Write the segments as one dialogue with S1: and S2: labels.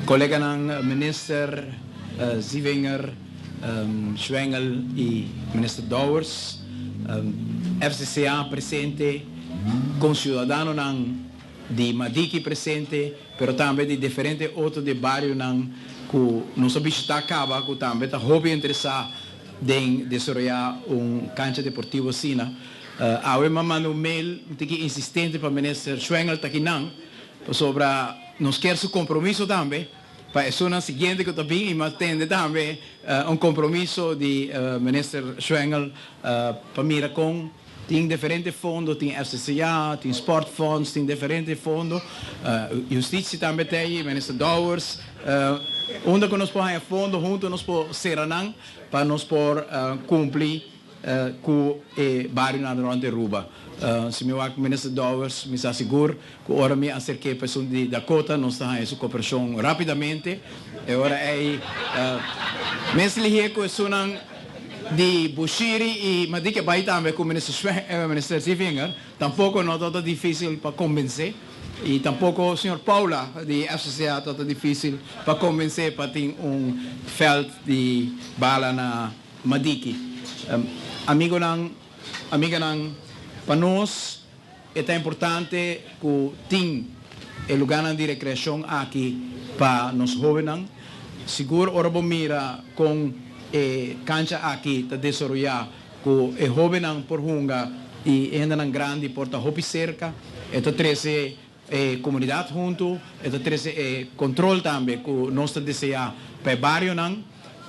S1: Coleganan Minister Zievinger, Schwengle y Minister Dowers, FCCA presente, conciudadanonan di Madiki presente, pero tambe di diferente otro di barionan cu nos a bishita caba cu tambe ta hopi interesa den desaroya un cancha deportivo asina. Awe mi a manda un mail un tiki insistente pa Minister Schwengle ta kinan, pasobra nos kier su compromiso tambe pa esunnan siguiente cu ta bin y mi a tende tambe un compromiso di Minister Schwengle pa mira con tin diferente fondo, tin FCCA, tin Sportfonds, tin diferente fondo, Justitie tambe ta ey, Minister Dowers, unda cu nos por haya fondo hunto nos por cera nan pa nos por cumpli cu e barionan rond Aruba. Si mi wak Minister Dowers mi sa sigur cu ora mi acerke pa esun di Dakota nos ta haya su cooperacion rapidamente. E ora ey mes lihe cu esunnan di Bushiri y Madike bay tambe cu Minister Zievinger tampoco no ta dificil pa convence y tampoco señor Paula di FCCA ta dificil pa convence pa tin un veld di bala na Madiki. Amigonan, amiganan, pa nos e ta importante ku tin e lugánan di rekreashon aki pa nos hóbennan. Sigur ora bo mira kon e kancha aki ta desaroyá ku e hóbennan por hunga i e hendenan grandi por ta hopi serka, e ta trese e komunidat huntu, e ta trese e kontrol tambe ku nos ta deseá pa e barionan.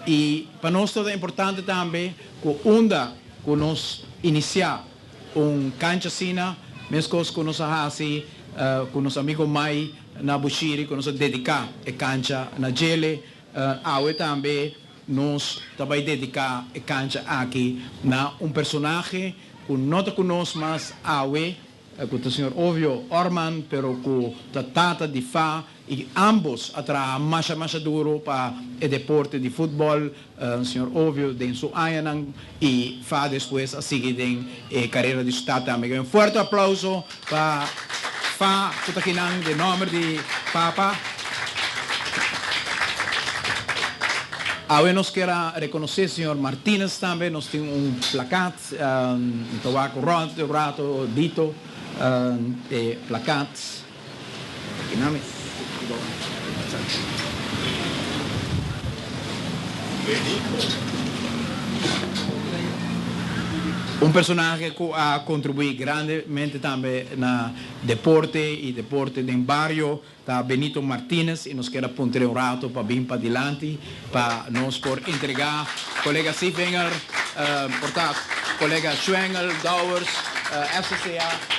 S1: I pa nos ta importante tambe ku unda ku nos inisiá un kancha asina, meskos ku nos a hasi ku nos amigo Mai na Bushiri ku nos a dediká e kancha na djele, awe tambe nos ta bai dediká e kancha aki na un personahe ku no ta ku nos mas awe, Cu ta señor Ovio Orman, pero cu ta tata di Fa y ambos a traha masha masha duro pa e deporte di futbol, señor Ovio den su añanan y Fa despues a sigui den e carera di su tata. Mi un fuerte aplauso pa Fa cu ta kinan den nomber di papa. Awe nos kier a reconoce señor Martinez tambe, nos tin un plakat. Mi ta wak rònt un rato dito e plakat. Un personahe ku a kontribuí grandemente tambe na deporte i deporte den bario. Ta Benito Martinez y nos kier a puntr'e un rato pa bin padilanti pa nos por entrega colega Sievinger, por ta colega Schwengel, Dowers, FCCA.